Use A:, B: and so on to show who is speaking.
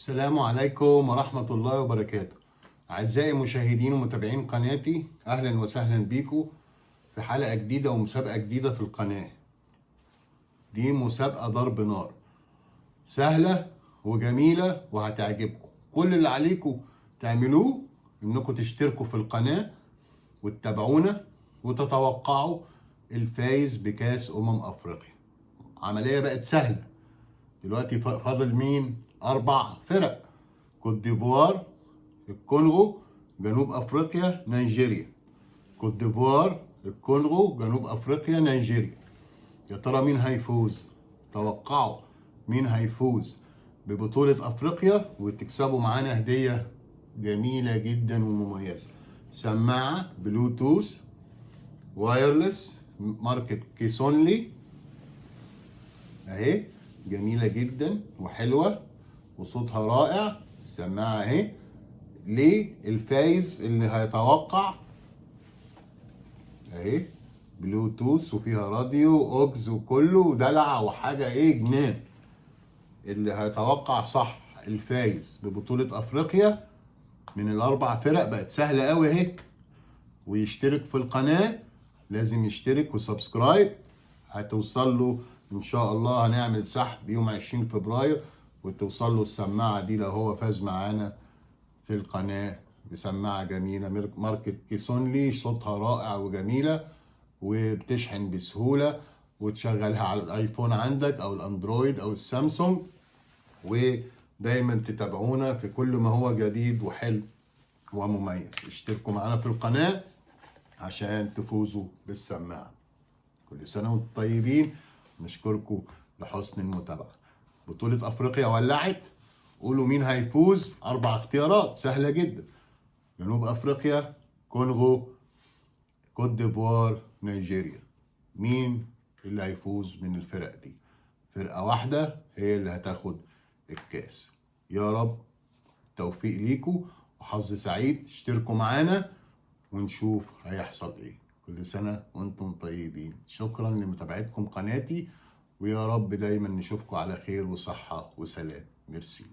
A: السلام عليكم ورحمة الله وبركاته. أعزائي مشاهدين ومتابعين قناتي، أهلا وسهلا بيكم في حلقة جديدة ومسابقة جديدة في القناة. دي مسابقة ضرب نار سهلة وجميلة وهتعجبكم. كل اللي عليكم تعملوه إنكم تشتركوا في القناة وتتابعونا وتتوقعوا الفايز بكاس أفريقيا. عملية بقت سهلة دلوقتي. فاضل مين؟ 4 فرق: كوت ديفوار، الكونغو، جنوب افريقيا، نيجيريا. كوت ديفوار، الكونغو، جنوب افريقيا، نيجيريا. يا ترى مين هيفوز؟ توقعوا مين هيفوز ببطولة افريقيا وتكسبوا معانا هدية جميلة جدا ومميزة: سماعة Bluetooth wireless ماركة كيسونلي اهي، جميلة جدا وحلوة وصوتها رائع. السماعة اهي للفايز اللي هيتوقع اهي، بلوتوث وفيها راديو aux وكله دلع وحاجة ايه جنان. اللي هيتوقع صح الفايز ببطولة افريقيا من الاربع فرق، بقت سهلة قوي اهي، ويشترك في القناة، لازم يشترك و subscribe، هتوصل له ان شاء الله. هنعمل سحب يوم 20 فبراير وتوصل له السماعة دي لو هو فاز معانا في القناة بسماعة جميلة ماركة كيسونلي، صوتها رائع وجميلة وبتشحن بسهولة وتشغلها على الايفون عندك او الاندرويد او السامسونج. ودايما تتابعونا في كل ما هو جديد وحلو ومميز. اشتركوا معنا في القناة عشان تفوزوا بالسماعة. كل سنة وانتم طيبين، نشكركم لحسن المتابعة. بطولة أفريقيا ولعت، قولوا مين هيفوز. 4 اختيارات سهلة جدا: جنوب أفريقيا، كونغو، كوت ديفوار، نيجيريا. مين اللي هيفوز من الفرق دي؟ فرقة واحدة هي اللي هتاخد الكاس. يا رب توفيق ليكم وحظ سعيد. اشتركوا معانا ونشوف هيحصل ايه. كل سنة وانتم طيبين، شكرا لمتابعتكم قناتي، ويا رب دايما نشوفكم على خير وصحة وسلام. ميرسي.